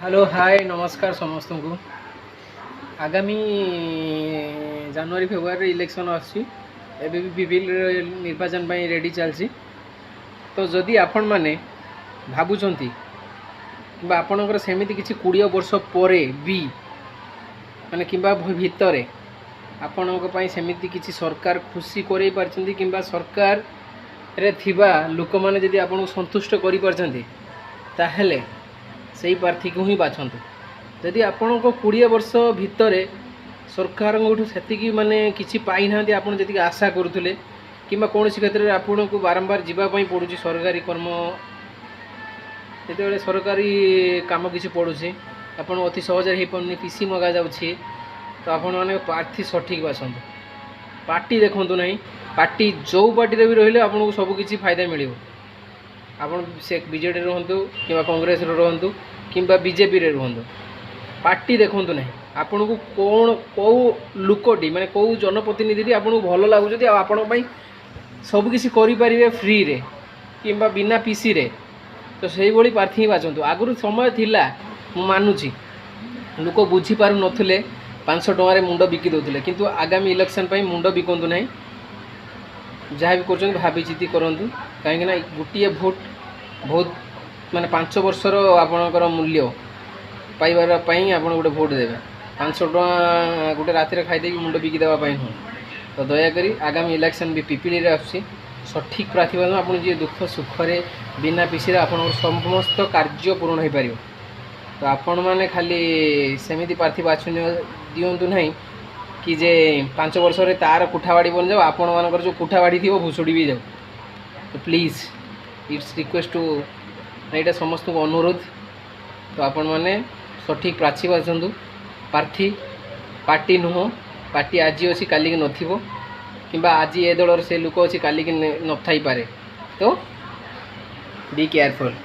Hello, ହାଏ, ନମସ୍କାର ସମସ୍ତଙ୍କୁ। ଆଗାମୀ ଜାନୁଆରୀ ଫେବୃଆରୀରେ ଇଲେକ୍ସନ୍ ଆସୁଛି। ଏବେ ବି ପିପିଲିର ନିର୍ବାଚନ ପାଇଁ ରେଡ଼ି ଚାଲିଛି। ତ ଯଦି ଆପଣମାନେ ଭାବୁଛନ୍ତି କିମ୍ବା ଆପଣଙ୍କର ସେମିତି କିଛି 20 ବର୍ଷ ପରେ ବି ମାନେ କିମ୍ବା ଭିତରେ ଆପଣଙ୍କ ପାଇଁ ସେମିତି କିଛି ସରକାର ଖୁସି କରେଇ ପାରିଛନ୍ତି କିମ୍ବା ସରକାରରେ ଥିବା ଲୋକମାନେ ଯଦି ଆପଣଙ୍କୁ ସନ୍ତୁଷ୍ଟ କରିପାରିଛନ୍ତି, ତାହେଲେ ସେଇ ପ୍ରାର୍ଥୀକୁ ହିଁ ବାଛନ୍ତୁ। ଯଦି ଆପଣଙ୍କ 20 ବର୍ଷ ଭିତରେ ସରକାରଙ୍କଠୁ ସେତିକି ମାନେ କିଛି ପାଇନାହାନ୍ତି, ଆପଣ ଯେତିକି ଆଶା କରୁଥିଲେ, କିମ୍ବା କୌଣସି କ୍ଷେତ୍ରରେ ଆପଣଙ୍କୁ ବାରମ୍ବାର ଯିବା ପାଇଁ ପଡ଼ୁଛି, ସରକାରୀ କର୍ମ ଯେତେବେଳେ ସରକାରୀ କାମ କିଛି ପଡ଼ୁଛି, ଆପଣ ଅତି ସହଜରେ ହେଇପାରୁନି, ପିସି ମଗାଯାଉଛି, ତ ଆପଣମାନେ ପ୍ରାର୍ଥୀ ସଠିକ୍ ବାଛନ୍ତୁ। ପାର୍ଟି ଦେଖନ୍ତୁ ନାହିଁ। ପାର୍ଟି ଯେଉଁ ପାର୍ଟିରେ ବି ରହିଲେ ଆପଣଙ୍କୁ ସବୁ କିଛି ଫାଇଦା ମିଳିବ। ଆପଣ ସେ ବିଜେଡ଼ିରେ ରୁହନ୍ତୁ କିମ୍ବା କଂଗ୍ରେସରେ ରୁହନ୍ତୁ କିମ୍ବା ବିଜେପିରେ ରୁହନ୍ତୁ, ପାର୍ଟି ଦେଖନ୍ତୁ ନାହିଁ। ଆପଣଙ୍କୁ କ'ଣ କେଉଁ ଲୋକଟି ମାନେ କେଉଁ ଜନପ୍ରତିନିଧିଟି ଆପଣଙ୍କୁ ଭଲ ଲାଗୁଛନ୍ତି ଆଉ ଆପଣଙ୍କ ପାଇଁ ସବୁକିଛି କରିପାରିବେ ଫ୍ରିରେ କିମ୍ବା ବିନା ପିସିରେ, ତ ସେଇଭଳି ପ୍ରାର୍ଥୀ ହିଁ ବାଛନ୍ତୁ। ଆଗରୁ ସମୟ ଥିଲା, ମୁଁ ମାନୁଛି, ଲୋକ ବୁଝିପାରୁନଥିଲେ, 500 ଟଙ୍କାରେ ମୁଣ୍ଡ ବିକି ଦେଉଥିଲେ। କିନ୍ତୁ ଆଗାମୀ ଇଲେକ୍ସନ୍ ପାଇଁ ମୁଣ୍ଡ ବିକନ୍ତୁ ନାହିଁ। ଯାହା ବି କରୁଛନ୍ତି ଭାବିଚିନ୍ତି କରନ୍ତୁ, କାହିଁକିନା ଗୋଟିଏ ଭୋଟ୍ ବହୁତ ମାନେ 5 ବର୍ଷର ଆପଣଙ୍କର ମୂଲ୍ୟ ପାଇବାର ପାଇଁ ଆପଣ ଗୋଟେ ଭୋଟ୍ ଦେବେ। 500 ଟଙ୍କା ଗୋଟେ ରାତିରେ ଖାଇଦେଇକି ମୁଣ୍ଡ ବିକି ଦେବା ପାଇଁ ନୁହଁ। ତ ଦୟାକରି ଆଗାମୀ ଇଲେକ୍ସନ୍ ବି ପିପିଲିରେ ଆସୁଛି, ସଠିକ୍ ପ୍ରାର୍ଥୀ ବାଛନ୍ତୁ, ଆପଣ ଯିଏ ଦୁଃଖ ସୁଖରେ ବିନା ପିସିରେ ଆପଣଙ୍କର ସମସ୍ତ କାର୍ଯ୍ୟ ପୂରଣ ହୋଇପାରିବ। ତ ଆପଣମାନେ ଖାଲି ସେମିତି ପ୍ରାର୍ଥୀ ବାଛୁ ଦିଅନ୍ତୁ ନାହିଁ କି ଯେ 5 ବର୍ଷରେ ତାର କୋଠାବାଡ଼ି ବନିଯାଉ, ଆପଣମାନଙ୍କର ଯେଉଁ କୋଠାବାଡ଼ି ଥିବ ଭୁଷୁଡ଼ି ବି ଯାଉ। ତ ପ୍ଲିଜ୍, it's request two, ଏଇଟା ସମସ୍ତଙ୍କୁ ଅନୁରୋଧ। ତ ଆପଣମାନେ ସଠିକ୍ ପ୍ରାର୍ଥୀ ବାଛନ୍ତୁ, ପ୍ରାର୍ଥୀ, ପାର୍ଟି ନୁହଁ। ପାର୍ଟି ଆଜି ଅଛି, କାଲିକି ନଥିବ, କିମ୍ବା ଆଜି ଏ ଦଳର ସେ ଲୋକ ଅଛି, କାଲିକି ନଥାଇପାରେ। ତ ବି କେୟାରଫୁଲ୍।